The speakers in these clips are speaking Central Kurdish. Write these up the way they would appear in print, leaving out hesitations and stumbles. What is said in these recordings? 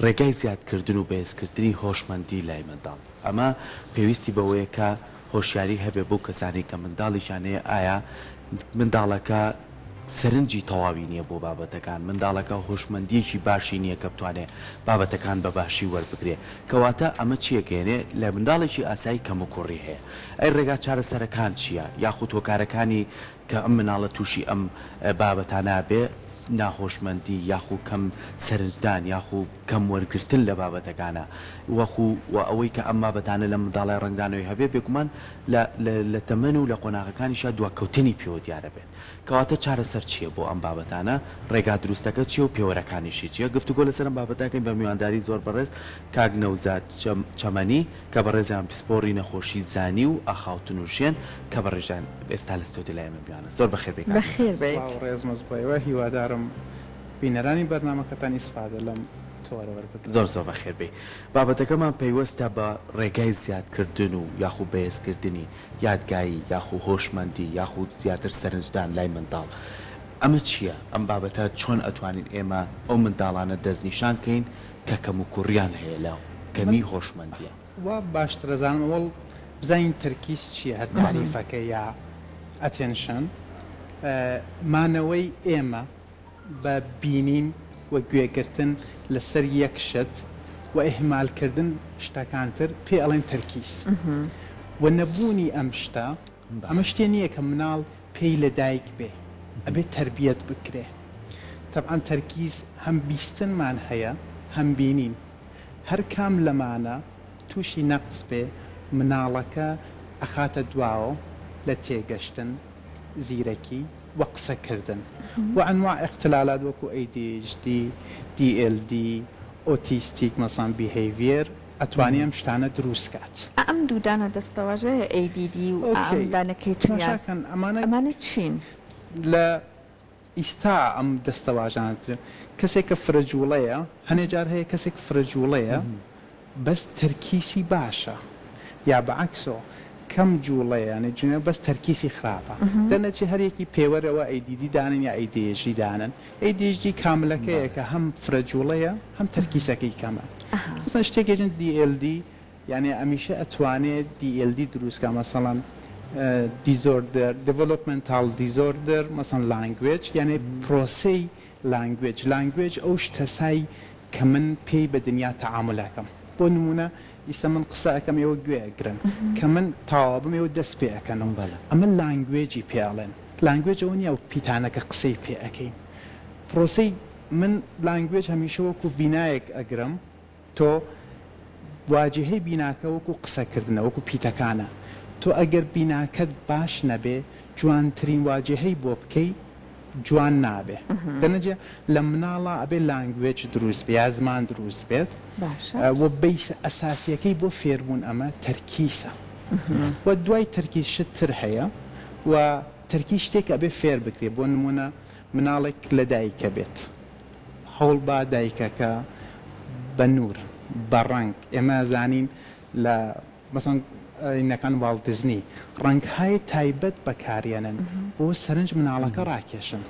ڕێگای زیادکردن و بەهێزکردنی هۆشمەندی لای منداڵ. ئەمە پێویستی بەوەیە کە هۆشیاری هەبێ بەو کەسانەی کە منداڵیشیان هەیە ئایا منداڵەکە سەرنجی تەواوی نییە بۆ بابەتەکان، منداڵەکە هۆشمەندییەکی باشی نییە کە بتوانێ بابەتەکان بە باشی وەربگرێ. کەواتە ئەمە چی ئەگەیەنێ؟ لە منداڵێکی ئاسایی کەموکوڕی هەیە. ئەی ڕێگا چارەسەرەکان چییە؟ یاخود هۆکارەکانی کە ئەم مناڵە تووشی ئەم بابەتانە بێ، ناهۆشمەندی یاخو کەم سەرنجدان یاخو کەم وەرگرتن لە بابەتەکانە وەخو و ئەوەی کە ئەم بابەتانە لە منداڵای ڕەنگدانەوەی هەبێ بێگومان لە لە تەمەن و لە قۆناغەکانیشا دواکەوتنی پێوە دیارە بێت. کەواتە چارەسەر چییە بۆ ئەم بابەتانە؟ ڕێگا دروستەکە چییە و پێوەرەکانیشی چییە؟ گفتوگۆ لەسەر ئەم بابەتە ئەکەین بە میوانداری زۆر بەڕێز کاک نەوزاد چەمەنی کە بەڕێزیان پسپۆڕی نەخۆشی زانی و ئاخاوتن و ژێن کە بەڕێژیان ئێستا لە ستۆدیۆ لای ئێمە میوانن. زۆر بەخێر بێی کاک نەوزاد. بەخێر بێیت. سڵاو و ڕێزمەز بۆ ئێوە، هیوادارم بینەرانی بەرنامەکەتان ئیسفادە لەم تۆرە وەربگرن. زۆر زۆر بەخێر بێی. بابەتەکەمان پەیوەستە بە ڕێگای زیادکردن و یاخو بەهێزکردنی یادگایی یاخو هۆشمەندی یاخود زیاتر سەرنجدان لای منداڵ. ئەمە چییە؟ ئەم بابەتە چۆن ئەتوانین ئێمە ئەو منداڵانە دەستنیشان کەین کە کەموکوڕیان هەیە لە من کەمی هۆشمەندییە؟ وا باشتر ئەزانم ئەوەڵ بزانین تەرکیز چییە هەر تەعریفەکەی یا attention مانەوەی ئێمە بە بینین و گوێگرتن لەسەر یەک شت و ئیهمال کردن شتەکان تر پێی ئەڵێن تەرکیز و نەبوونی ئەم شتە ئەمە شتێ نییە کە مناڵ پێی لە دایک بێ ئەبێ تەربیەت بکرێ تەبعەن تەرکیز هەم بیستنمان هەیە هەم بینین هەر کام لەمانە تووشی نەقس بێ مناڵەکە ئەخاتە دواوە لە تێگەشتن زیرەکی و قسە کردن و ئەنواع ئیختلالات وەکو ADHD، DLD، autistic مەسەڵەن behavior ئەتوانێ ئەم شتانە دروست کات. ئا ئەم دوو دانە دەستەواژەیە ADD و ئا ئەم okay دانەکەی تریان تماشا کەن ئەمانە ئەمانە چین؟ لە ئیستا ئەم دەستەواژانە کەسێک کە فرە جوڵەیە هەنێ جار هەیە کەسێک فرە جوڵەیە بەس تەرکیسی باشە یا بە عەکسۆ کەم جوڵەیە یانی جنێو بەس تەرکیسی خراپە دەرنەچێ هەر یەکی پێوەرەوە ADD دانن یا ADHD دانن ADHD کاملەکەیە کە هەم فرە جوڵەیە هەم تەرکیسەکەی کەمە مەسەلەن شتێک ئێژن DLD یانی ئەمیشە ئەتوانێ DLD دروست کا مەسەڵەن disorder developmental disorder مەسەڵەن language یانی پرۆسەی language language ئەو شتەسای کە من پێی بە دنیا تەعامول ئەکەم بۆ نموونە ئیسە من قسە ئەکەم ئێوە گوێ ئەگرن کە من تەواو ئەبم ئێوە دەست پێ ئەکەنەوە ئەمە language ی پێ ئەڵێن language ئەوە نیە ئەو پیتانە کە قسەی پێ ئەکەین پرۆسەی من language هەمیشە وەکو بینایەک ئەگرم تۆ واجیهەی بیناکە وەکو قسەکردنە وەکو پیتەکانە تۆ ئەگەر بیناکەت باش نەبێ جوانترین واجیهەی بۆ بکەی جوان نابێ دەنەجە لە مناڵا ئەبێ language دروست بێ یا زمان دروست بێت و base ە ئەساسیەکەی بۆ فێربوون ئەمە تەرکیسە و دوای تەرکیز شت تر هەیە و تەرکیز شتێکە ئەبێ فێر بکرێ بۆ نمونە مناڵێک لە دایکە بێت هەوڵبا دایکەکە بە نوور، بە ڕەنگ، ئێمە ئەزانین لە مەسەڵەن اینەکان واڵت دیزنی ڕەنگهای تایبەت بەکاریەنن بۆ سەرنج مناڵەکە ڕاکێشن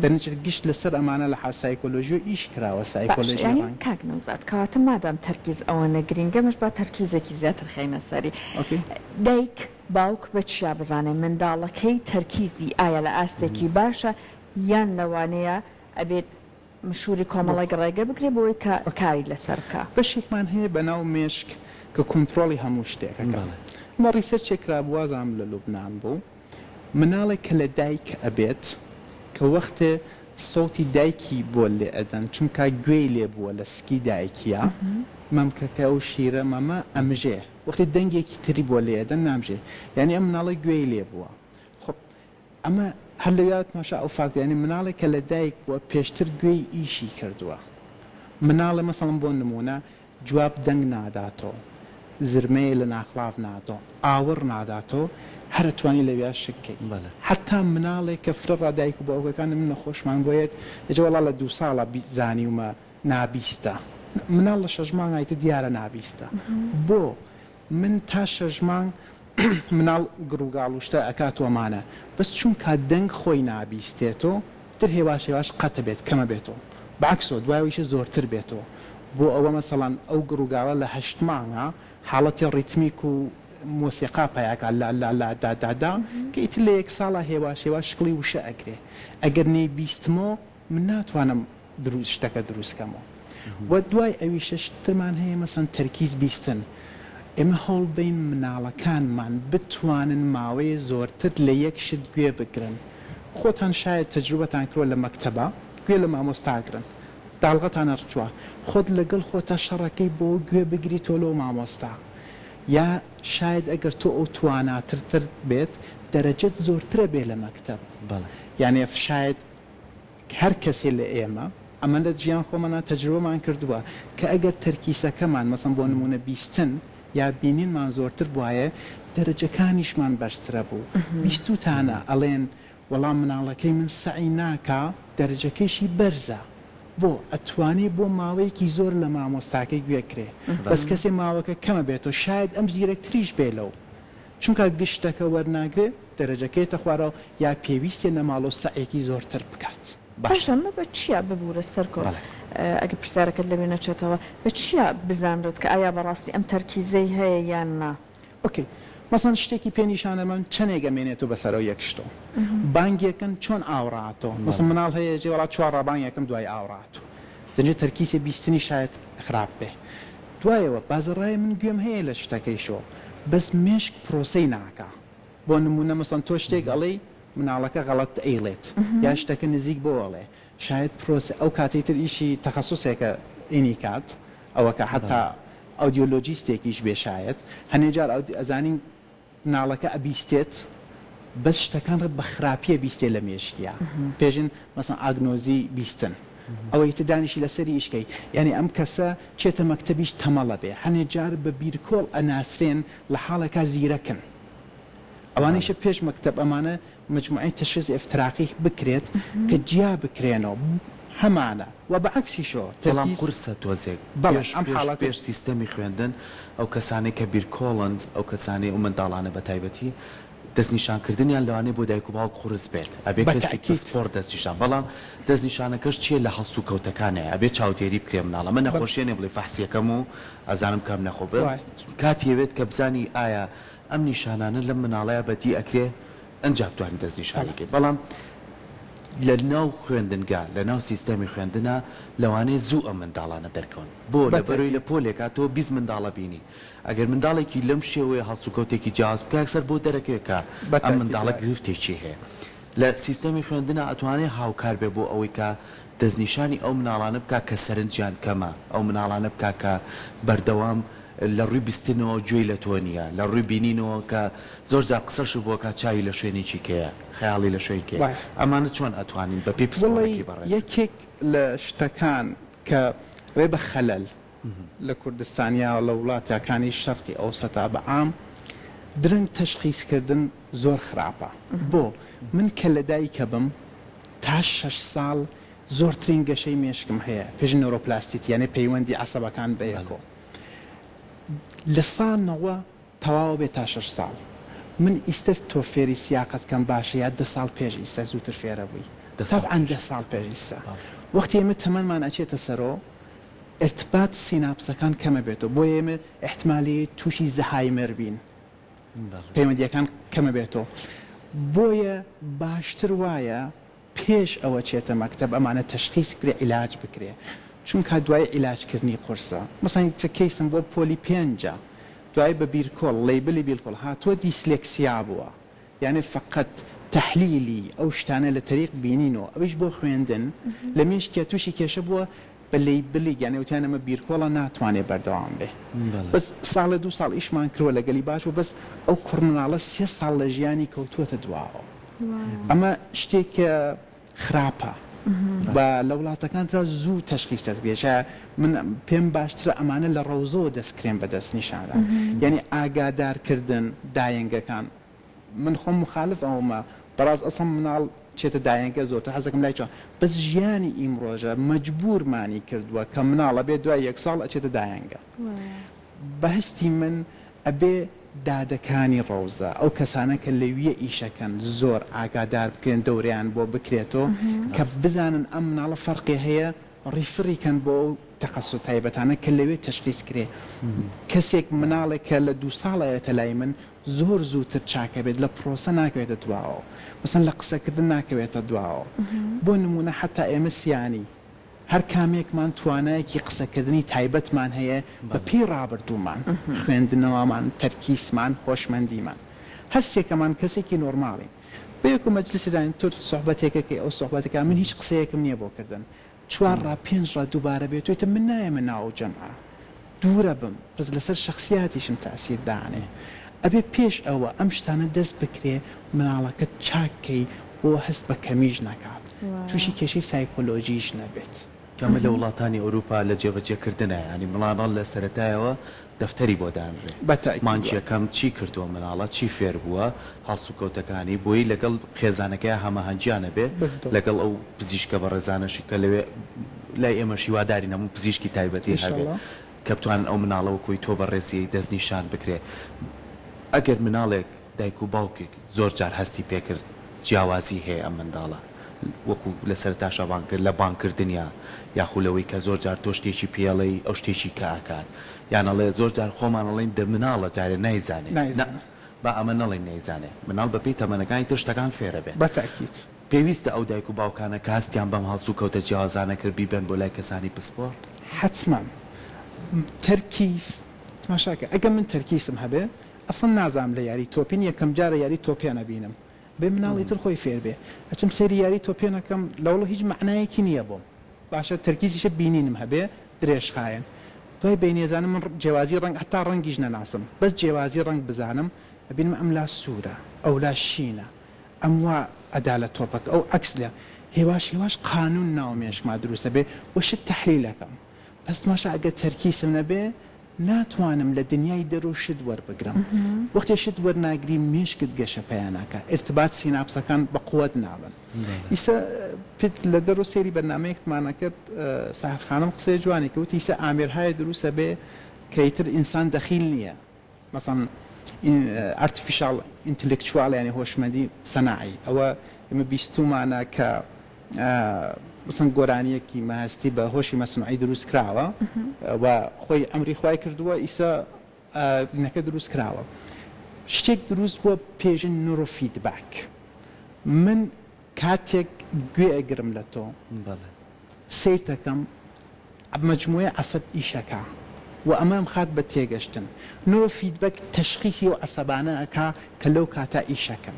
دەرنەچێت گشت لەسەر ئەمانە لە حاز سایکۆلۆژیۆ ئیش کراوە باشە سایکۆلۆژی یانی ڕەنگ. کاک نەوزاد کەواتە مادام تەرکیز ئەوەنە گرینگە ئەمەش با تەرکیزێکی زیاتر خەینە سەری okay. دایک باوک بە چیا بزانێ منداڵەکەی تەرکیزی ئایا لە ئاستێکی باشە یان لەوانەیە ئەبێت مشوری کۆمەڵێک ڕێگە بگرێ بۆوەی کە کاری لەسەر بکا. بەشێکمان هەیە بەناو مێشک کە کۆنترۆڵی هەموو شتێک ئەکا. ئەمە research ێک کرابوو وازانم لە لوبنان بوو مناڵێک کە لە دایک ئەبێت کە وەختێ سەوتی دایکی بۆ لێ ئەدەن چونکا گوێی لێ بووە لە سکی دایکیا مەمکەکە ئەو شیرە مەمە ئەمژێ وەختێ دەنگێکی تری بۆ لێ ئەدەن نامژێ یانی ئەم مناڵە گوێی لێ بووە خۆ ئەمە هەر لەویا تماشا ئەو فاکتە یانی مناڵێک کە لە دایک بووە پێشتر گوێی ئیشی کردووە مناڵێ مەسەڵەن بۆ نموونە جواب دەنگ ناداتۆ زرمەیە لە ناخڵاف ناتۆ ئاوڕ ناداتۆ هەر ئەتوانی لەویا شک کەی حەتا مناڵێک کە فرە ڕا دایک و باوکەکانم نەخۆشمان بۆ یەت ئەجە وەڵا لە دوو ساڵە زانیومە نابیستە مناڵ لە شەش مانگا ئیتر دیارە نابیستە بۆ من تا شەش مانگ مناڵ گڕوگاڵ و شتە ئەکات و ئەمانە بەس چونکا دەنگ خۆی نابیستێتۆ تر هێواش هێواش قەتە بێت کەمە بێتۆ بەعەکسۆ دوای ئەویشە زۆرتر بێتۆ. بۆ ئەوە مەسەڵەن ئەو گڕوگاڵە لە هەشت مانگا حاڵەتی ڕیتمیک و مۆسیقا پەیاکا لا لا لا دا دا دا کە ئیتر لە یەک ساڵا هێواش هێواش شکڵی وشە ئەگرێ ئەگەر نەیبیستمۆ من ناتوانم دروست شتەکە دروست کەمۆ وە دوای ئەویشە شترمان هەیە مەسەن تەرکیز بیستن ئێمە هەوڵ بەین مناڵەکانمان بتوانن ماوەیە زۆرتر لە یەک شت گوێ بگرن خۆتان شایەد تەجروبەتان کردوە لە مەکتەبا گوێ لە مامۆستا گرن داڵغەتان ئەڕچوە خۆت لەگەڵ خۆتا شەڕەکەی بۆ گوێ بگری تۆ لۆ مامۆستا یا شایەد ئەگەر تۆ ئەو تواناتر تر بێت دەرەجەت زۆرترە بێ لە مەکتەب یانێ شایەد هەر کەسێ لە ئێمە ئەمە لە ژیان خۆمانا تەجروبەمان کردووە کە ئەگەر تەرکیسەکەمان مەسەن بۆ نموونە بیستن یا بینینمان زۆرتر بوایە دەرەجەکانیشمان بەرزترە بوو بیستووتانە ئەڵێن وەڵا مناڵەکەی من سەعی ناکا دەرەجەکەیشی بەرزە بۆ ئەتوانێ بۆ ماوەیەکی زۆر لە مامۆستاکەی گوێ گرێ بەس کەسێ ماوەکە کەمە بێتۆ شایەد ئەم زیرەکتریش بێ لەو چونکا گشت شتەکە وەرناگرێ دەرەجەکەیەتە خوارەوە یا پێویستە لە ماڵۆ سەعیەکی زۆرتر بکات. باشە ئەمە بە چیا ببورە سەرکۆ ئەگەر پرسیارەکەت لەوێ نەچێتەوە بە چیا بزانرێت کە ئایا بەڕاستی ئەم تەرکیزەی هەیە یان نا؟ ئۆکەی مەسەن شتێکی پێ نیشانە بەن چەنێک ئەمێنێتۆ بەسەر ئەو یەک شتۆ بانگێکن چۆن ئاوڕاتۆ مەسەن مناڵ هەیە ئەژێ وەڵا چوار ڕا بانگێکم دوای ئاوڕاتۆ دەنجێ تەرکیسێ بیستنی شایەت خراپ بێ دوایەوە بازەڕایە من گوێم هەیە لە شتەکەیشۆ بەس مێشک پرۆسەی ناکا بۆ نمونە مەسەن تۆ شتێک ئەڵێی مناڵەکە غەڵەت ئەیڵێت یا شتەکە نزیک بۆ ئەڵێ شایەت پرۆسە ئەو کاتەی تر ئیشی تەخەسوسێکە ئینی کات ئەوەکە حەتا ئەودیۆلۆجیستێکیش بێ شایەت هەنێ جار ئەزانین مناڵەکە ئەبیستێت بەس شتەکان بە خراپی ئەبیستێ لە مێشکیا پێژن مەسەن ئاگنۆزی بیستن ئەوەی تر دانیشی لەسەری ئیش کەی یانی ئەم کەسە چێتە مەکتەبیش تەمەڵە بێ هەنێ جار بە بیرکۆڵ ئەناسرێن لە حاڵێکا زیرەکن ئەوانەیشە پێش مەکتەب ئەمانە مجموعەی تشخیص افتراقی بکرێت کە جیا بکرێنەوە هەمانە و بە عەکسیشەوە بەڵام تەرکیز قورسە تۆزێک بەڵێ پێش ئەم پێش حاڵەتە. پێش سیستەمی خوێندن ئەو کەسانەی کە بیرکۆڵن ئەو کەسانەی ئەو منداڵانە بە تایبەتی دەستنیشانکردنیان لەوانەیە بۆ دایک و باوک قورس بێت ئەبێ بە کەسی تەئکید. پسپۆڕ دەستنیشان بەڵام دەستنیشانەکەش چییە لە هەڵسوکەوتەکانیە ئەبێ چاودێری بکرێ مناڵ ئەمە بەڵێ. نەخۆشیە نیە بڵێی فەحسیەکەم و ئەزانم کام نەخۆ بە وایە. کاتی ئەوێت کە بزانی ئایا ئەم نیشانانە لەم مناڵەیا بەدی ئەکرێ ئەنجا بتوانی دەستنیشانی کەی بەڵام لە ناو خوێندنگا لە ناو سیستەمی خوێندنا لەوانەیە زوو ئەم منداڵانە دەرکەون بۆ لەبەرەوەی لە پۆلێکا تۆ 20 منداڵە بینی ئەگەر منداڵێکی لەم شێوەیە هەڵسوکەوتێکی جیاواز بکا یەکسەر بۆ دەرەکەوێ کە ئەم منداڵە گرفتێکی هەیە لە سیستەمی خوێندنا ئەتوانێ هاوکار بێ بۆ ئەوەی کە دەستنیشانی ئەو مناڵانە بکا کە سەرنجیان کەمە ئەو مناڵانە بکا کە بەردەوام لە ڕووی بیستنەوە گوێی لە تۆ نییە، لە ڕووی بینینەوە کە زۆر جار قسەشت بۆ ئەکات چاوی لە شوێنێکی کەیە، خەیاڵی لە شوێن کەیە. ئەمانە چۆن ئەتوانین بە پێی وەڵی پسپۆڕێکی بەڕێزت؟ یەکێک لە شتەکان کە ئەبێ بە خەلەل لە کوردستان یا لە وڵاتەکانی شەرقی ئەوسەتا بە عام درەنگ تەشخیس کردن زۆر خراپە. بۆ؟ من کە لە دایکەبم تا شەش ساڵ زۆرترین گەشەی مێشکم هەیە پێش neuroplasticity یانێ پەیوەندی عەسەبەکان بەیەکەوە لە سا نەوە تەواوە بێ تا شەش ساڵ من ئیستە تۆ فێری سیاقەت کەم باشە یا دە ساڵ پێش ئیستە زووتر فێرە بووی تەبعەن دە ساڵ پێش ئیستە وەختی ئێمە تەمەنمان ئەچێتە سەرۆ ئیرتبات سیناپسەکان کەمە بێتەوە بۆیە ئێمە ئیحتمالی تووشی زەهایمەر بین پەیوەندیەکان کەمە بێتەوە بۆیە باشتر وایە پێش ئەوە چێتە مەکتەب ئەمانە تەشخیس بکرێ عیلاج بکرێ چونکا دوای عیلاج کردنی قورسە مەسەن چە کەیسم بۆ پۆلی پێنجە دوای بە بیرکۆڵ label ی بیرکۆڵ هاتووە دیسلێکسیا بووە یانێ فەقەت تەحلیلی ئەو شتانە لە تەریق بینینەوە ئەویش بۆ خوێندن لە مێشکیا توشی کێشە بووە بە label ێک یانێ وتیان ئەمە بیرکۆڵە ناتوانێ بەردەوام بێ بەس ساڵێ دوو ساڵ ئیشمان کردوە لەگەلی باش بوو بەس ئەو کوڕ مناڵە سێ ساڵ لە ژیانی کەوتووەتە دواوە ئەمە شتێکە خراپە بە لە وڵاتەکان ترا زوو تەشخیس دەکرێت شا من پێم باشترە ئەمانە لە ڕەوزەوە دەستکرێن بە دەست نیشاندا یعنی ئاگادارکردن دایەنگەکان من خۆم مخالف ئەومە بەڕاست ئەسڵەن مناڵ چێتە دایەنگە زۆرتر حەزەکەم لای چوە بەس ژیانی ئیمڕۆژە مەجبورمانی کردوە کە مناڵ ئەبێ دوای یەک ساڵ ئەچێتە دایەنگە بەهەستی من ئەبێ دادەکانی ڕەوزە ئەو کەسانە کە لەویە ئیشەکەن زۆر ئاگادار بکرێن دەورەیان بۆ بکرێتۆ کە بزانن ئەم مناڵە فەرقی هەیە. refer ی کەن بۆ ئەو تەخەسوسە تایبەتانە کە لەوێ تەشخیس کرێ. کەسێک مناڵێک کە لە دوو ساڵە یەتە لای من زۆر زووتر چاک ئەبێت لە پرۆسە ناکەوێتە دواوە مەسەن لە قسەکردن ناکەوێتە دواوە بۆ نموونە حەتا ئێمە سیانی هەر کامێکمان توانایەکی قسەکردنی تایبەتمان هەیە بە پێی ڕابردوومان خوێندنەوەمان تەرکیزمان هۆشمەندیمان هەر سێکەمان کەسێکی نۆرماڵین بەیەکۆ مەجلسێ دانین تۆ سوحبەتێکەکەی ئەو سوحبەتەکە من هیچ قسەیەکم نییە بۆ کردن چوار ڕا پێنج ڕا دووبارە بێتۆ ئیتر من نایەمە ناو ئەو جەمعە دوورە بم بەس لەسەر شەخسیاتیشم تەئسیر دانێ ئەبێ پێش ئەوە ئەم شتانە دەست بکرێ مناڵەکەت چاک کەی بۆ هەست بە کەمیش نەکات توشی کێشەی سایکۆلۆجیش نەبێت. کە ئەمە لە وڵاتانی ئەوروپا لە جێبەجێ کردنە یانی مڵانڵ لە سەرەتایەوە دەفتەری بۆ دانرێ بە تەئکید مانگی وایە. یەکەم چی کردووە مناڵە چی فێر بووە هەڵسوکەوتەکانی بۆی لەگەڵ خێزانەکەیا هەماهەنگیان ئەبێ بالضبط. لەگەڵ ئەو پزیشکە بەڕێزانەشی کە لەوێ لای ئێمەش هیوادارین هەموو پزیشکی تایبەتی هەبێ ئیشەڵا. کە بتوانن ئەو مناڵە وەکوی تۆ بەڕێزی دەستنیشان بکرێ ئەگەر مناڵێک دایک و باوکێک زۆر جار هەستی پێکرد جیاوازی هەیە ئەم منداڵە وەکو لە سەرەتاشا بانگ کرد لە بانگ کردنیا یاخو لەوەی کە زۆر جار تۆ شتێکی پێڵێی ئەو شتێکی کە ئەکات یان ئەڵێ زۆر جار خۆمان ئەڵێین دە مناڵە جارێ نایزانێ نا نایزانێ. با ئەمە نەڵێین نایزانێ مناڵ بە پێی تەمەنەکانی تر شتەکان فێرەبێ. بە تەئکید. پێویستە ئەو دایک و باوکانە کە هەستیان بەم هەڵسوکەوتە جیاوازانە کرد بیبەن بۆ لای کەسانی پسپۆڕ؟ حەتمەن. تەرکیز تماشاکە ئەگەر من تەرکیزم هەبێ ئەسڵەن نازانم لە یاری تۆپین یەکەم جارە یاری تۆپێن ئەبینم ئەبێ مناڵی تر خۆی فێر بێ ئەچم سەیری یاری تۆپێن ئەکەم لەوڵ هیچ مەعنایەکی نیە بۆم باشە تەرکیزیشە بینینم هەبێ درێژخایەن دوای بەینی ئەزانم من جیاوازی ڕەنگ هەتا ڕەنگیش نەناسم بەس جیاوازی ڕەنگ بزانم ئەبینم ئەملا سوورە ئەولا شینە ئەم وا ئەدا لە تۆپەکە ئەو عەکس لە هێواش هێواش قانون ناو مێشکما دروست ئەبێ و شت تەحلیل ئەکەم بەس تماشا ئەگەر تەرکیزم نەبێ ناتوانم لە دنیای دەرو شت وەربگرم وەختێ شت وەرناگری مێشکت گەشە پەیا ناکا ئیرتبات سیناپسەکان بە قوەت نابن ئیسە پێت لە دەرو سەیری بەرنامەیەکتمان ئەکرد سەحەر خانم قسەیە جوانی کرد وتی ئیسە ئامێرهای دروست ئەبێ کە ئیتر ئینسان دەخیل نیە مەسەڵەن artificial intellectual یانی هۆشمەندی سەناعی ئەوە ئێمە بیستومانە کە مەسەڵەن گۆرانیەکی مەهەستی بە هۆشی مەسنوعی دروست کراوە و خۆی ئەمری خوای کردووە ئیسە نەکە دروست کراوە شتێک دروست بووە پێژن neurofeedback من کاتێک گوێ ئەگرم لە تۆ سەیرتەکەم مەجموعەی عەسەب ئیشەکا و ئەمە ئەمخات بە تێگەشتن. neurofeedback تەشخیسی ئەو عەسەبانە ئەکا کە لەو کاتە ئیشەکەن.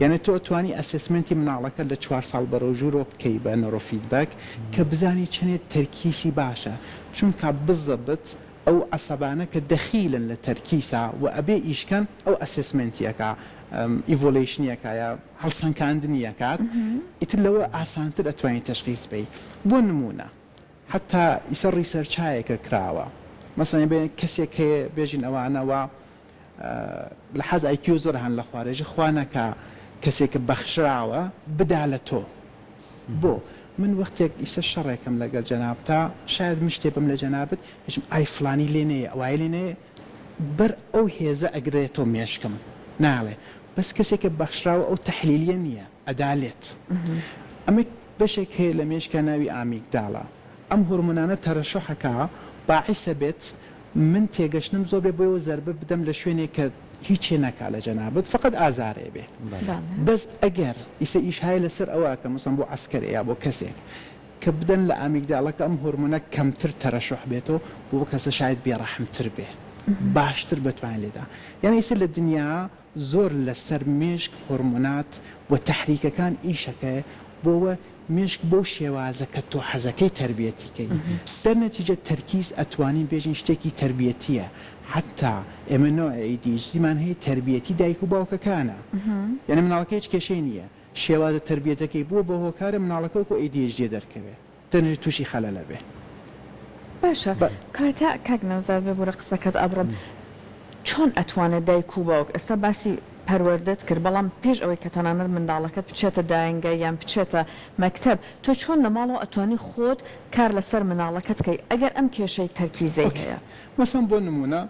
یانی تۆ ئەتوانی assessment ی مناڵەکەت لە چوار ساڵ بەرەو ژوورەوە بکەی بە neurofeedback کە بزانی چەنێ تەرکیسی باشە چونکا بزەبت ئەو عەسەبانە کە دەخیلن لە تەرکیسا و ئەبێ ئیش کەن ئەو assessment ی ئەکا evaluation ی ئەکا یا هەڵسەنکاندنی ئەکات ئیتر لەوە ئاسانتر ئەتوانی تەشخیس بەی بۆ نموونە حەتا ئیسە research ایەکە کراوە مەسەلەن بێ کەسێک هەیە بێژین ئەوانە وا لە حەز IQ زۆر هەن لە خوارێژی خوا نەکا کەسێکە بەخشراوە بدا لە تۆ بۆ من وەختێک ئیسە شەڕێکم لەگەل جەنابتا شاید من شتێ بم لە جەنابت بێژم ئای فلانی لێ نەیە ئەوای لێ نەیە بەر ئەو هێزە ئەگرێتۆ مێشکم نایەڵێ بەس کەسێکە بەخشراوە ئەو تەحلیلیە نیە ئەدالێت ئەمە بەشێک هەیە لە مێشکا ناوی amygdala ئەم هۆرمۆنانە تەرەشوح ئەکا باعیسە بێت من تێگەشتنم زۆر بێ بۆیەوە زەربە بدەم لە شوێنێک کە هیچێ نەکا لە جەنابت فەقەت ئازارێ بێ بەس ئەگەر ئیسە ئیش های لەسەر ئەوە ئەکەم مەسەڵەن بۆ عەسکەرێ یا بۆ کەسێک کە بدەن لە amygdala کە ئەم هۆرمۆنە کەمتر تەرەشوح بێتەوە بۆ ئەو کەسە شاید بێ ڕەحمتر بێ باشتر بتوانێ لێدا یانی ئیسە لە دنیا زۆر لەسەر مێشک هۆرمۆنات و تەحریکەکان ئیشەکەێ بۆوە مێشک بەو شێوازە کە تۆ حەزەکەی تەربیەتی کەی دەرنەتیجە تەرکیز ئەتوانین بێژین شتێکی تەربیەتیە حەتا ئێمە نەوعێ ADHD مان هەیە تەربیەتی دایک و باوکەکانە یانی مناڵەکە هیچ کێشەی نیە شێوازە تەربیەتەکەی بووە بە هۆکارە مناڵەکە وەکو ADHD دەرکەوێ دەرنەتیجە توشی خەلەل ئەبێ. باشە کەواتە کاک نەوزاد ببورە قسەکەت ئەبڕم چۆن ئەتوانێت دایک و باوک ئێستا باسی پەروەردەت کرد بەڵام پێش ئەوەی کە تەنانەت منداڵەکەت بچێتە دایەنگە یان بچێتە مەکتەب تۆ چۆن لە ماڵەوە ئەتوانی خۆت کار لەسەر مناڵەکەت کەی ئەگەر ئەم کێشەی تەرکیزەی ئۆکەی هەیە؟ مەسەن بۆ نمونە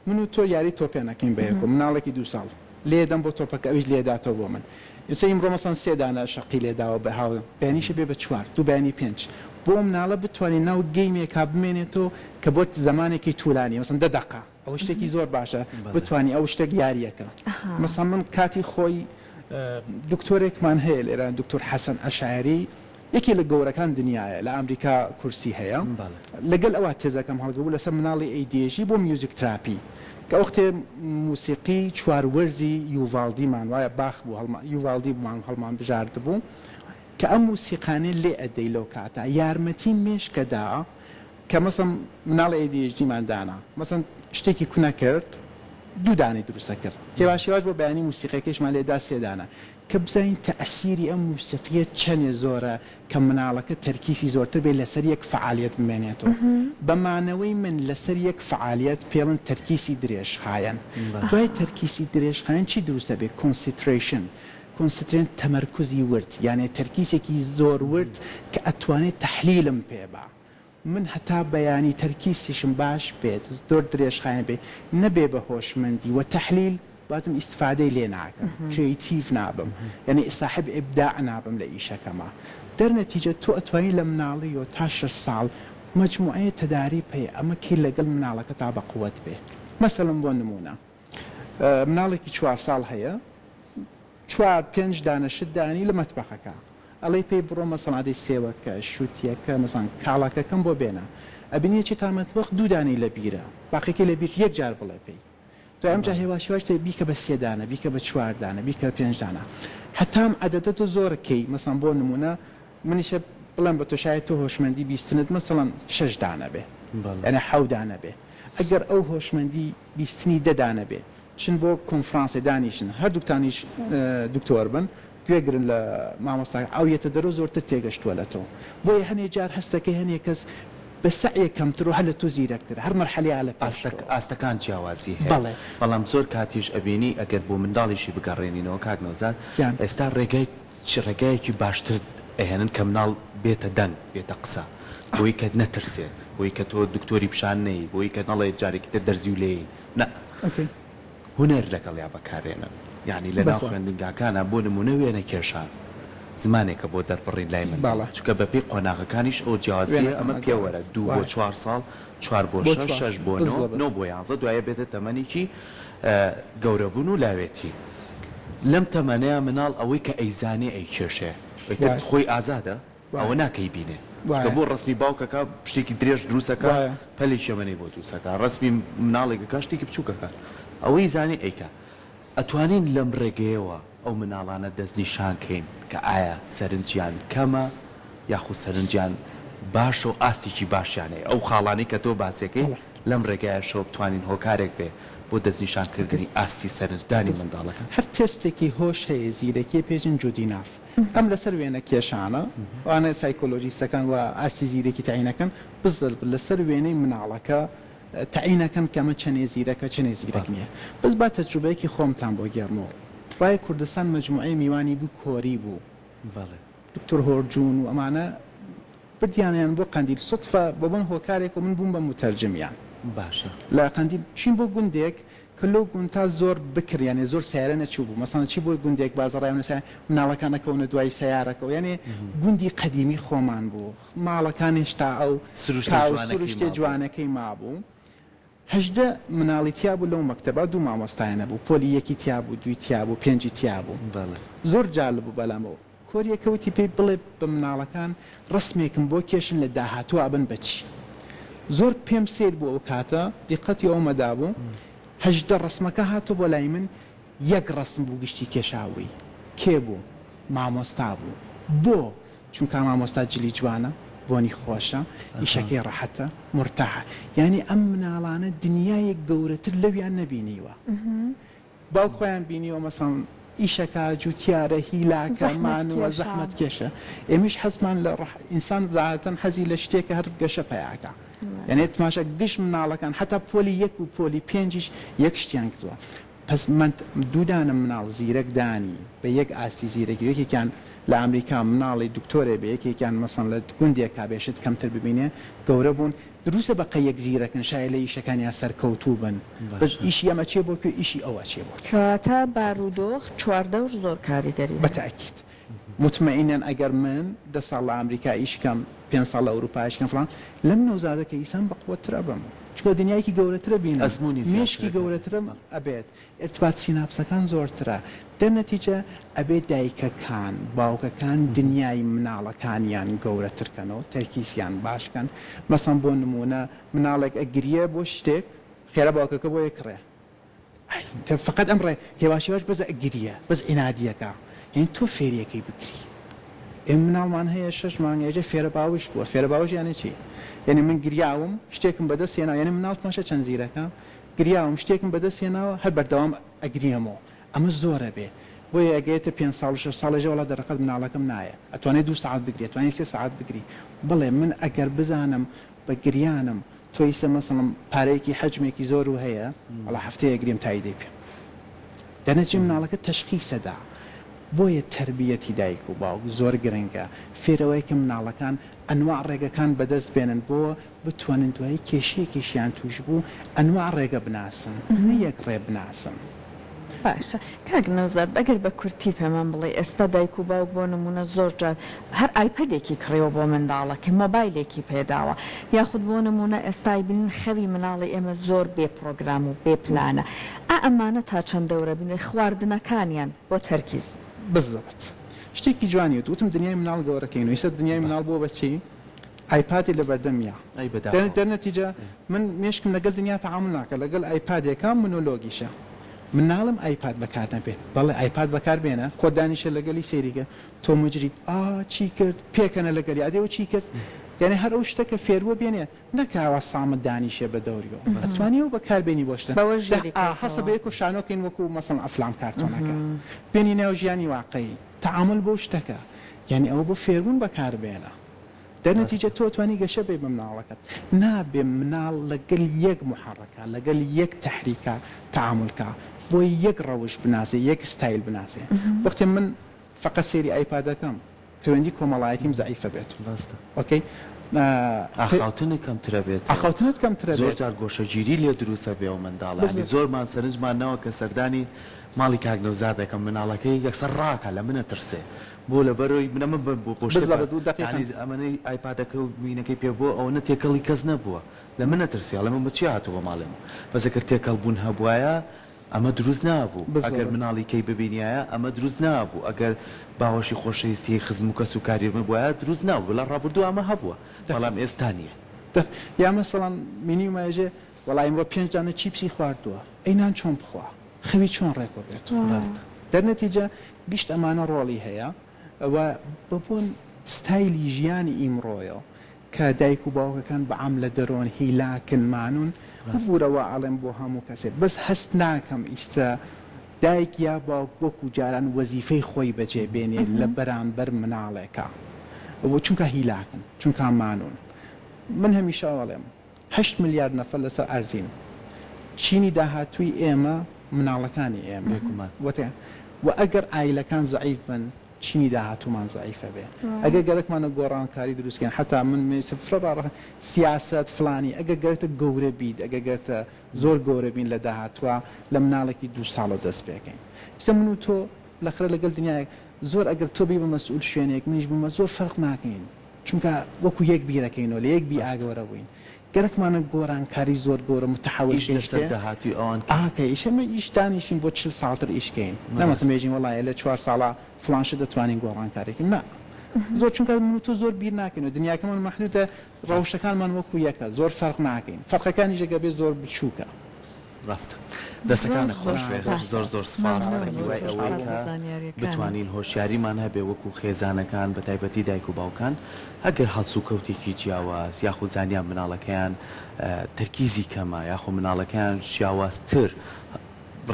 من و تۆ یاری تۆپێن ئەکەین بەیەکەوە مناڵێکی دوو ساڵ لێدەم بۆ تۆپەکە ئەویش لێداتەوە بۆ من ئێستا ئیمڕۆ مەسەن سێ دانە شەقی لێداوە بە هاو بەیانیشە بێ بە چوار دوو بەیانی پێنج. بۆ مناڵە بتوانێ ناو game ێکا بمێنێتۆ کە بۆ زەمانێکی تولانی مەسەن دە دەقە ئەوە شتێکی زۆر باشە بتوانی ئەو شتێک یاریەکە مەسەن من کاتی خۆی دکتۆرێکمان هەیە لێرە دکتۆر حەسەن عەشایەری یەکێ لە گەورەکان دنیایە لە ئامریکا کورسی هەیە لەگەل ئەوە تێزەکەم هەڵگربوو لەسەر مناڵی ADHD بۆ music therapy کە وەختێ موسیقی چوار وەرزی یوڤاڵدیمان وایە باخ بوو هەڵما یوڤاڵدی بوومان هەڵمان بژاردبوو کە ئەم موسیقانەی لێ ئەدەی لەو کاتە یارمەتی مێشکەدا کە مەسەن مناڵی ADHD مان دانا مەسەن شتێکی کونە کرد دوو دانەی دروست ئەکرد هێواش هێواش بۆ بەیانی موسیقیەکەیشمان لێ دا سێ دانە کە بزانین تەئسیری ئەم موسیقیە چەنێ زۆرە کە مناڵەکە تەرکیسی زۆرتر بێ لەسەر یەک فەعالیەت بمێنێتەوە بە مانەوەی من لەسەر یەک فەعالیەت پێڵن تەرکیسی درێژخایەن دوای تەرکیسی درێژخایەن چی دروست ئەبێ concentration concentration تەمەرکوزی ورد یانێ تەرکیسێکی زۆر ورد کە ئەتوانێ تەحلیلم پێ با من هەتا بەیانی تەرکیسیشم باش بێت زۆر درێژخایەن بێ نەبێ بە هۆشمەندی وە تەحلیل بازم ئیستفادەی لێ ناکەم creative نابم یانی ساحب ئیبداع نابم لە ئیشەکەما دەر نەتیجە تۆ ئەتوانی لە مناڵیەوە تا شەش ساڵ مەجموعەیە تەداریب هەیە ئەمە کەی لەگەڵ مناڵەکەتا بە قوەت بێ مەسەلەن بۆ نمونە مناڵێکی چوار ساڵ هەیە چوار پێنج دانە شت دانی لە مەتبەخەکە ئەڵێی پێی بڕۆ مەسەڵەن ئەدەی سێوەکە شوتیەکە مەسەڵەن کاڵەکەکەم بۆ بێنە ئەبینی ئەچێ تا مەتبەخ دوو دانەی لە بیرە باقیەکەی لە بیر یەک جار بڵێ پێی دوای ئەمجا هێواش هێواش تێ بیکە بە سێ دانە بیکە بە چوار دانە بیکە بە پێنج دانە هەتا ئەم عەدەدە تۆ زۆر کەی مەسەڵەن بۆ نمونە منیشە بڵێم بە تۆ شایەد تۆ هۆشمەندی بیستنت مەسەڵەن شەش دانە بێ یانی حەو دانە بێ ئەگەر ئەو هۆشمەندی بیستنی دە دانە بێ چن بۆ کۆنفرانسێ دانیشن هەردووکتانیش دکتۆر بن گوێ گرن لە مامۆستاکە ئەو یەتە دەرۆ زۆرتر تێگەشتووە لە تۆ بۆیە هەنێ جار هەستەکەی هەنێ کەس بە سەعیەک کەمتر و هەر لە تۆ زیرەکترە هەر مەرحەلەیا لە پێش تۆ. ئاستەکان جیاوازی هەیە بەڵێ. بەڵام زۆر کاتیش ئەبینی ئەگەر بۆ منداڵیشی بگەڕێنینەوە کاک نەوزاد گیان. ئێستا ڕێگای چ ڕێگایەکی باشتر ئەهێنن کە مناڵ بێتە دەنگ بێتە قسە بۆی کە نەترسێت بۆی کە تۆ دکتۆری پیشان نەیی بۆی کە نەڵێ جارێکی تر دەرزی و لێین نا هونەر لەگەڵیا بەکارێنن یانی لەناو خوێندنگاکانا بۆ نموونە وێنە کێشان زمانێکە بۆ دەربڕین لای منداڵ چونکە بەپێی قۆناغەکانیش ئەو جیاوازییە ئەمە پێوەرە دوو بۆ چوار ساڵ چوار بۆ شەش شەش بۆ نۆ نۆ بۆ یانزە دوایە بێتە تەمەنێکی گەورەبوون و لاوێتی لەم تەمەنەیا مناڵ ئەوەی کە ئەیزانێ ئەیکێشێ ئیتر خۆی ئازادە ئەوە نا کەی بینێ چونکە بۆ ڕەسمی باوکەکە شتێکی درێژ دروست ئەکا پەلێکی ئەمەنەی بۆ دروست ئەکا ڕەسمی مناڵێک ئەکا شتێکی بچوک ئەکا ئەوەی زانی ئەیکا ئەتوانین لەم ڕێگەیەوە ئەو مناڵانە دەستنیشان کەین کە ئایا سەرنجیان کەمە یاخود سەرنجیان باشە و ئاستێکی باشیان هەیە ئەو خاڵانەی کە تۆ باسیەکەی لەم ڕێگایەشەوە بتوانین هۆکارێک بێ بۆ دەستنیشان کردنی ئاستی سەرنجدانی منداڵەکە. هەر تێستێکی هۆش هەیە زیرەکیە پێشن جودیناف ئەم لەسەر وێنە کێشانە ئەوانە سایکۆلۆژیستەکان وا ئاستی زیرەکی تەعین ئەکەن بزڵ لەسەر وێنەی مناڵەکە تەعین ئەکەن کە ئەمە چەنێ زیرەکە چەنێ زیرەک نییە بەس با تەجروبەیەکی خۆمتان بۆ گێڕمەوە ڕای کوردستان مەجموعەی میوانی بوو کۆری بوو دکتۆر هۆرجون و ئەمانە بردیانیان بۆ قەندیل سوتفە بۆ بۆن هۆکارێک و من بووم بە موتەرجمیان باشە. لە قەندیل چوین بۆ گوندێک کە لەو گوندتا زۆر بکر یانێ زۆر سەیارە نەچوو بوو مەسەڵەن چی بۆ گوندێک بازەڕایونە سە مناڵەکان ئەکەونە دوای سەیارەکەوە یانێ گوندی قەدیمی خۆمان بوو ماڵەکان هێشتا ئەو سروشتە کاو جوانەکەی سروشتێ مابوو. جوانەکەی مابوو 18 مناڵی تیا بوو لەو مەکتەبا دوو مامۆستایان هەبوو پۆلی یەکی تیا بوو دووی تیا بوو پێنجی تیا بوو بەڵێ. زۆر جالب بوو بەلامەوە کۆریەکە وتی پێی بڵێ بە مناڵەکان ڕەسمێکم بۆ کێشن لە داهاتووا ئەبن بە چی؟ زۆر پێم سەیر بوو ئەو کاتە دیقەتی ئەومە دابوو 18 ڕەسمەکە هاتۆ بۆ لای من یەک ڕەسم بوو گشتی کێشابووی کێ بوو؟ مامۆستا بوو بۆ؟ چونکا مامۆستا جلی جوانە بۆنی خۆشە ئیشەکەی ڕەحەتە مورتاحە یانی ئەم مناڵانە دنیایەک گەورەتر لەویان نەبینیوە باوک خۆیان بینیوە مەسەڵەن ئیشەکا جوتیارە هیلاکە مانوە زەحمەت کێشە ئێمەیش حەزمان لە ڕەح ئینسان زاتەن حەزی لە شتێکە هەر گەشە پەیاکا یانێ تماشا گشت مناڵەکان حەتا پۆلی یەک و پۆلی پێنجیش یەک شتیان کردوە پەس مەنت دوو دانە مناڵ زیرەک دانی بە یەک ئاستی زیرەکی یەکێکیان لە ئەمریکا مناڵی دکتۆرێ بێ یەکێکیان مەسەڵەن لە گوندێکا بێ شت کەمتر ببینێ گەورە بوون دروستە بە قەی یەک زیرەکن شایە لە ئیشەکانیا سەرکەوتوو بن بەس باشە. ئیشی ئەم ئەچێ بۆ کوێ ئیشی ئەو ئەچێ بۆ کوێ. کەواتە بارودۆخ چواردەور زۆر کاریگەری بە هەیە. تەئکید. موتمەئینەن ئەگەر من دە ساڵ لە ئامریکا ئیش کەم. پێنج ساڵ لە ئەوروپا ئیش کەم فڵان لەم نەوزادە کە ئیسان بە قوەتتر ئەبم چونکە دنیایەکی گەورەترە بینم ئەزموونی زیاترت مێشکی هەبێت. گەورەترم ئەبێت ئیرتبات سیناپسەکان زۆرترە دەرنەتیجە ئەبێ دایکەکان باوکەکان دنیای مناڵەکانیان گەورەتر کەنەوە تەرکیزیان باش کەن مەسەن بۆ نموونە مناڵێک ئەگریێ بۆ شتێک خێرا باوکەکە بۆی ئەکڕێ ئەی تە فەقەت ئەم ڕێ هێواش هێواش بەس ئەگریە بەس عینادیەکە یانی تۆ فێریەکەی بگری ئێمە مناڵمان هەیە شەش مانگ ئێجە فێرە باوش بووە فێرە باوش یانی چی یانی من گریاوم شتێکم بەدەست هێنا یانی مناڵ تماشا چەند زیرەکە گریاوم شتێکم بەدەست هێناوە هەر بەردەوام ئەگریەمەوە ئەمە زۆرە بێ بۆیە ئەگەیەتە پێنج ساڵ و شەش ساڵ ئێژێ وەڵا دەرەقەت مناڵەکەم نایە ئەتوانێ دوو سەعات بگری ئەتوانێ سێ سەعات بگری بەڵێ من ئەگەر بزانم بە گریانم تۆ ئیسە مەسەڵەن پارەیەکی حەجمێکی زۆرو هەیە وەڵا هەفتەیەک گریم تا ئیدەی پێم دەنەچێ مناڵەکە تەشخیسەدا بۆیە تەربیەتی دایک و باوک زۆر گرنگە فێرەوەی کە مناڵەکان ئەنواع ڕێگەکان بەدەست بێنن بۆ بتوانن دوایی کێشەیەکیشیان توش بوو ئەنواع ڕێگە بناسن نە یەک ڕێ بناسن. باشە کاک نەوزاد ئەگەر بە کورتی پێمان بڵێی ئێستا دایک و باوک بۆ نموونە زۆر جار هەر ئایپەدێکی کڕیوە بۆ منداڵەکەی مۆبایلێکی پێداوە یاخود بۆ نموونە ئێستا ئەیبینین خەوی مناڵی ئێمە زۆر بێ پڕۆگرام و بێ پلانە ئا ئەمانە تا چەند دەورە بینرێ خواردنەکانیان بۆ تەرکیز. بزەبت شتێکی جوانی وت وتم دنیای مناڵ گەورەکەین و ئیستا دنیای مناڵ بووە بە چی؟ ئایپادی لەبەردەمیا ئەی بەداخەوە. دەرنەتیجە من مێشکم لەگەل دنیا تەعامول ناکا لەگەل ئایپادێکا مونۆلۆگیشە مناڵم ئایپاد بەکار نەبێ بەڵێ ئایپاد بەکار بێنە خۆت دانیشە لەگەلی سەیری کە تۆم و جری ئا چی کرد پێکەنە لەگەلی ئەدێ ئەو چی کرد یانی هەر ئەو شتە کە فێربووە بێنێ نەک ئاوا سامت دانیشێ بە دەوریەوە ئەتوانی ئەو بەکار بێنی بۆ شتە بەوە دە ژیری ئا هەستە کەیتەوە. بەیەکەوە شانۆ کەین وەکوو مەسەڵەن ئەفلام کارتۆنەکە بێنی ناو ژیانی واقعی تەعامول بۆ شتەکە یانی ئەوە بۆ فێربوون بەکار بێنە دەرنەتیجە تۆ ئەتوانی گەشە بەی بە مناڵەکەت. نابێ مناڵ لەگەل یەک موحەڕەکا، لەگەل یەک تەحریکا تەعامول کا، بۆی یەک ڕەوش بناسێ، یەک ستایل بناسێ. وەختێ من فەقەت سەیری ئایپادەکەم، پەیوەندی کۆمەڵایەتیم زەعیفە بێت. ڕاستە. ئۆکەی. ئاخاوتنت کەمترە بێت. ئاخاوتنت کەمترە زۆر بێت. جار گۆشەگیری لێ دروست ئەبێ ئەو منداڵە. یانی زۆرمان سەرنجمان ناوە کە سەردانی ماڵی کاک نەوزاد دەکەم، مناڵەکەی یەکسەر ڕاکا لە من ئەترسێ. بۆ لەبەرئەوەی من ئەمە بۆ شتێک باس بزەبت و دەقیقەن. یانی ئەمەنەی ئایپادەکە و وینەکەی پێ بووە ئەوەنە تێکەڵی کەس نەبووە لە من ئەترسی ئەڵێ من بە چی هاتووە بۆ ماڵێ من بەس ئەگەر تێکەڵ بوون هەبوایە ئەمە دروست نابوو ئەگەر بزەبت. مناڵی کەی ببینیایە ئەمە دروست نابوو ئەگەر باوەشی خۆشەویستی خزم و کەس و کاری ببوایە دروست نابوو لە ڕابردوو ئەمە هەبووە بەڵام دەقیقەن. ئێستا نییە. دەق یا مەسەڵەن مینیومە ئێژێ وەڵا ئیمڕۆ پێنج دانە چیپسی خواردووە ئەی نان چۆن بخوا خەوی چۆن ڕێکۆ بێت ڕاستە. دەرنەتیجە گشت ئەمانە ڕۆڵی هەیە و بە بۆن ستایلی ژیانی ئیمڕۆیە کە دایک و باوکەکان بە عام لە دەرۆن هیلاکن مانون ڕاستە. ببورە وا ئەڵێم بۆ هەموو کەسێ بەس هەست ناکەم ئیستە دایک یا باوک وەکو جاران وەزیفەی خۆی بەجێ بێنێ لە بەرامبەر مناڵێکا و چونکا هیلاکن چونکا مانون من هەمیشە ئەڵێم هەشت ملیار نەفەر لەسەر ئەرزین چینی داهاتووی ئێمە مناڵەکانی ئێمە بێگومان. و ئەگەر عایلەکان زەعیف بن چینی داهاتوومان زەعیفە بێ ئەگەر گەرەکمانە گۆڕانکاری دروست کەین حەتا من مێسە فرە ڕا سیاسەت فلانی ئەگەر گەرەکتە گەورە بیت ئەگەر گەرەکتە زۆر گەورە بین لە داهاتووا لە مناڵێکی دوو ساڵەوە دەست پێکەین ئیستا من و تۆ لەخرە لەگەل دنیایەک زۆر ئەگەر تۆ بی بە مەسئول شوێنێک منیش بمە زۆر فەرق ناکەین چونکە وەکو یەک بیرەکەینەوە لە یەک بیئا ڕاستە. گەورە بووین گەرەکمانە گۆرانکاری زۆر گەورە متحول ئیش لەسەر گەیشتێ داهاتووی ئەوان کەین. ئاکەی ئیشە مە ئیش دانیشین بۆ 40 ساڵ تر ئیش کەین نا مەسەن ڕاستە. بێژین وەڵا ئێ لە چوار ساڵا فڵان شت دەتوانین گۆڕانکاری کەین نا زۆر چونکە من و تۆ زۆر بیر ناکەینەوە دنیاکەمان مەحدودە ڕاستە. ڕەوشەکانمان وەکو یەکە زۆر فەرق ناکەین فەرقەکانیش ئەگەر بێ زۆر بچووکە. ڕاستە زۆر دەسەکانت زۆر خۆش بێ سوپاس زۆر زۆر سپاس مەمنون بە بۆ هیوای تۆش ئەوەی سوپاس بۆ کە زانیاریەکانت. بتوانین هۆشیاریمان هەبێ وەکو خێزانەکان بە تایبەتی دایک و باوکان ئەگەر هەڵسوکەوتێکی جیاواز یاخود زانیان مناڵەکەیان تەرکیزی کەمە یاخۆ مناڵەکەیان جیاوازتر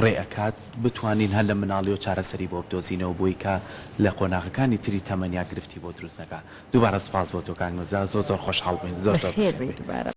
ڕێ ئەکات بتوانین هەر لە مناڵیەوە چارەسەری بۆ بدۆزینەوە بۆی کە لە قۆناغەکانی تری تەمەنیا گرفتی بۆ دروست نەکا دووبارە سپاس بۆ تۆ کاک نوزا زۆر زۆر خۆشحاڵ بووین زۆر زۆر بەخێر بەخێر بێی بێی. دووبارە.